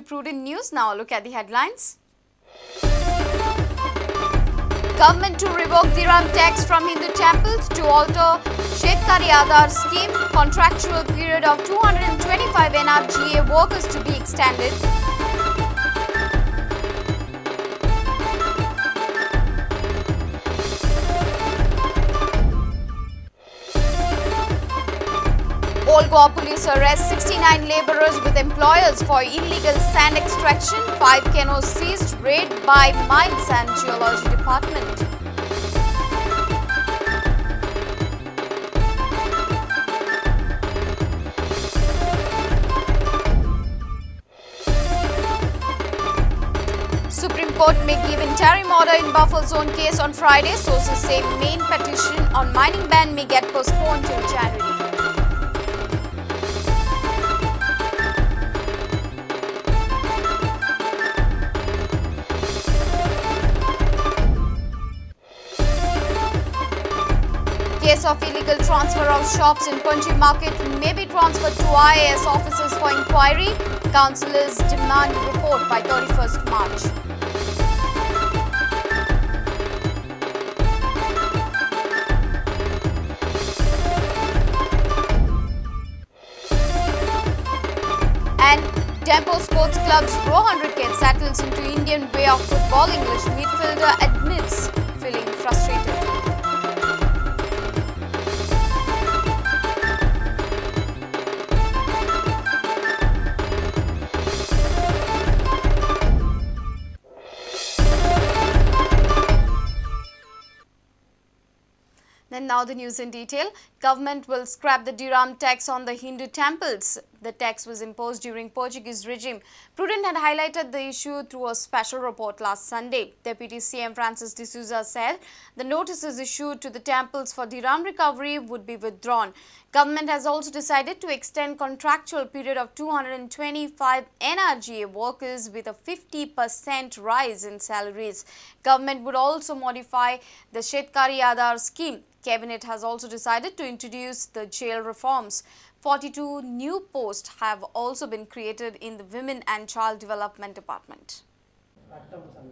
to Prudent News. Now a look at the headlines. Government to revoke Dirham tax from Hindu temples to alter Shetkari Aadhar scheme. Contractual period of 225 NRGA workers to be extended. Old Goa police arrest 69 labourers with employers for illegal sand extraction. 5 canoes seized, raid by Mines and Geology Department. Supreme Court may give interim order in buffer zone case on Friday. Sources say main petition on mining ban may get postponed till January. Case of illegal transfer of shops in Panaji market may be transferred to IAS officers for inquiry. Councillors demand report by 31st March. And Dempo Sports Club's Rohan Ricketts settles into Indian way of football. English midfielder admits feeling frustrated. Then now the news in detail. Government will scrap the Dirham tax on the Hindu temples. The tax was imposed during Portuguese regime. Prudent had highlighted the issue through a special report last Sunday. Deputy CM Francis D'Souza said the notices issued to the temples for Dirham recovery would be withdrawn. Government has also decided to extend contractual period of 225 NRGA workers with a 50% rise in salaries. Government would also modify the Shetkari Aadhar scheme. Cabinet has also decided to introduce the jail reforms. 42 new posts have also been created in the Women and Child Development Department.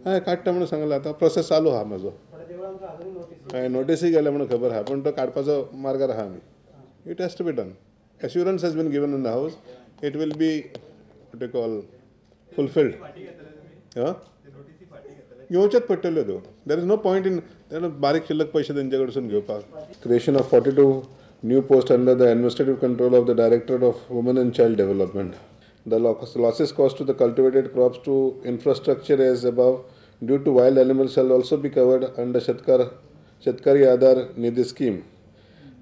काडटा म्हणून सांगला आतां process चालू आहा म्हजो. नोटीसूय गेल्या म्हणून खबर आहा, पूण तो काडपाचो मार्गार आहा आमी. It has to be done. Assurance has been given in the house. It will be what you call fulfilled. घेवचेच पडटल्यो त्यो. There is no point in बारीक शिल्लक पयशे तेंचे कडसून घेवपाक. Creation of 42 new posts under the administrative control of the Directorate of Women and Child Development. The losses caused to the cultivated crops to infrastructure as above due to wild animals shall also be covered under Shetkari Aadhar Nidhi scheme.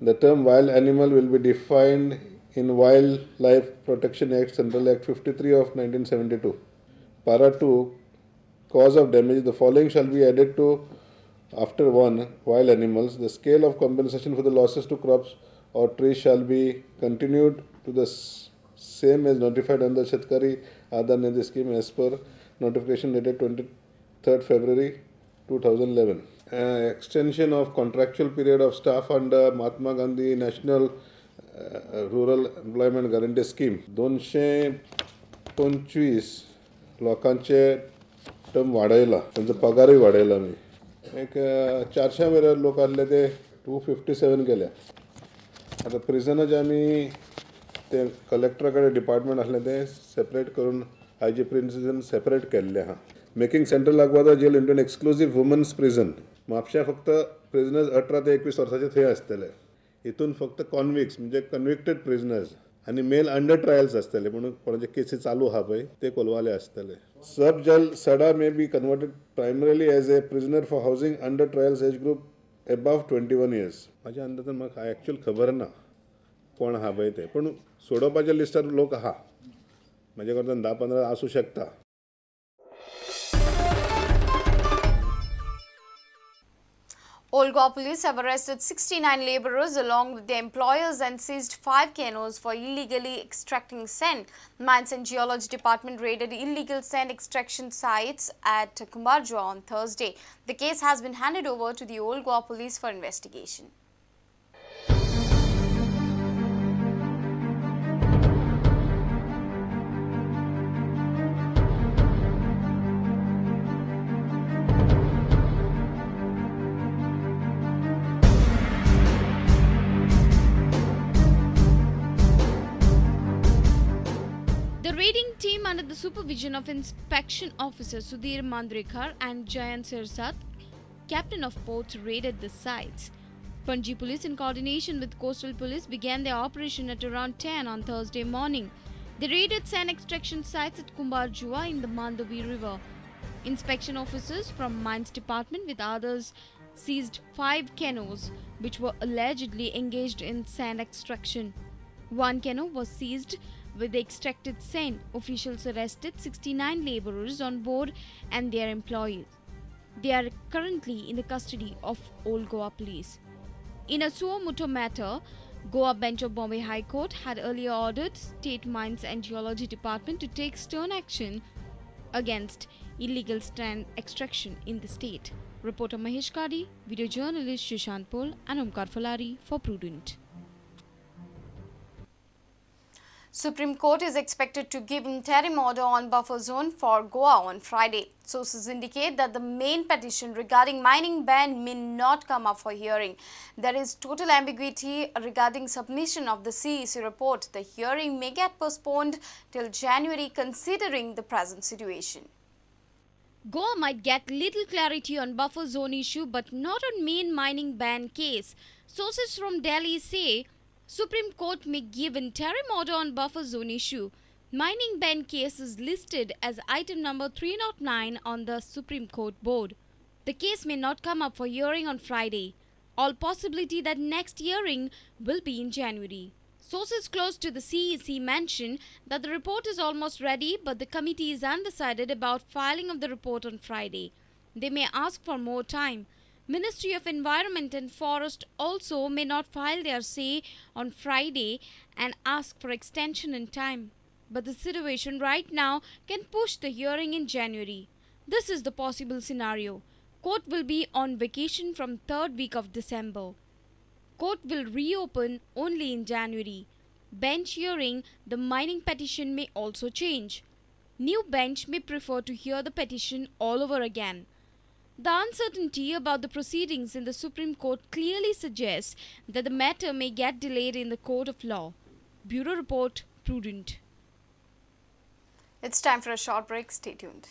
The term wild animal will be defined in Wildlife Protection Act, Central Act 53 of 1972. Para 2, cause of damage, the following shall be added to after 1, wild animals. The scale of compensation for the losses to crops or trees shall be continued to the same as notified under Shetkari Aadhar Nidhi scheme as per notification dated 23rd February 2011. Extension of contractual period of staff under Mahatma Gandhi National Rural Employment Guarantee Scheme. 225 लोकांचे term वाडयला, तांचो पगारूय वाडयला आमी. एक 400 वयर लोक आसले ते 257 केल्या. आतां प्रिजनाचे आमी ते कलेक्टरा कडेन डिपार्टमेंट आसलें तें सेपरेट करून आय जी प्रिजन सेपरेट केल्लें आहा. Making central Aguada jail into an exclusive women's prison. म्हापश्या फक्त प्रिजनर्स 18 ते 21 वर्साचे थंय आसतले. हितून फक्त कॉन्विक्स म्हणजे कन्विक्टेड प्रिजनर्स आनी मेल अंडर ट्रायल्स आसतले, म्हणून कोणाचे केसी चालू आहा पळय ते कोलवाले आसतले. Sub jail Sada may be converted primarily as a prisoner for housing under trials age group above 21 years. म्हाज्या अंदाजान म्हाका एक्चुअल खबर ना कोण आहा पळय ते, पूण सोडोवपाच्या लिस्टार लोक आहा. म्हाजे कडल्यान 10-15 आसूं शकता. Old Goa police have arrested 69 labourers along with their employers and seized 5 canoes for illegally extracting sand. Mines and Geology Department raided illegal sand extraction sites at Cumbarjua on Thursday. The case has been handed over to the Old Goa police for investigation. under the supervision of Inspection Officer Sudhir Mandrekar and Jayant Sirsat, Captain of Ports, raided the sites. Panjim Police, in coordination with Coastal Police, began their operation at around 10 on Thursday morning. They raided sand extraction sites at Cumbarjua in the Mandovi River. Inspection officers from Mines Department with others seized 5 canoes which were allegedly engaged in sand extraction. 1 canoe was seized with the extracted sand. Officials arrested 69 laborers on board and their employees. They are currently in the custody of Old Goa Police. In a suo motu matter, Goa bench of Bombay High Court had earlier ordered State Mines and Geology Department to take stern action against illegal sand extraction in the state. Reporter Mahesh Kadi, video journalist Shishant Pol and Omkar Falari for Prudent. Supreme Court is expected to give interim order on buffer zone for Goa on Friday. Sources indicate that the main petition regarding mining ban may not come up for hearing. There is total ambiguity regarding submission of the CEC report. The hearing may get postponed till January considering the present situation. Goa might get little clarity on buffer zone issue but not on main mining ban case. Sources from Delhi say Supreme Court may give interim order on buffer zone issue. Mining ban case is listed as item number 309 on the Supreme Court board. The case may not come up for hearing on Friday. All possibility that next hearing will be in January. Sources close to the CEC mention that the report is almost ready, but the committee is undecided about filing of the report on Friday. They may ask for more time. Ministry of Environment and Forest also may not file their say on Friday and ask for extension in time. But the situation right now can push the hearing in January. This is the possible scenario. Court will be on vacation from 3rd week of December. Court will reopen only in January. Bench hearing, the mining petition may also change. New bench may prefer to hear the petition all over again. The uncertainty about the proceedings in the Supreme Court clearly suggests that the matter may get delayed in the court of law. Bureau Report, Prudent. It's time for a short break. Stay tuned.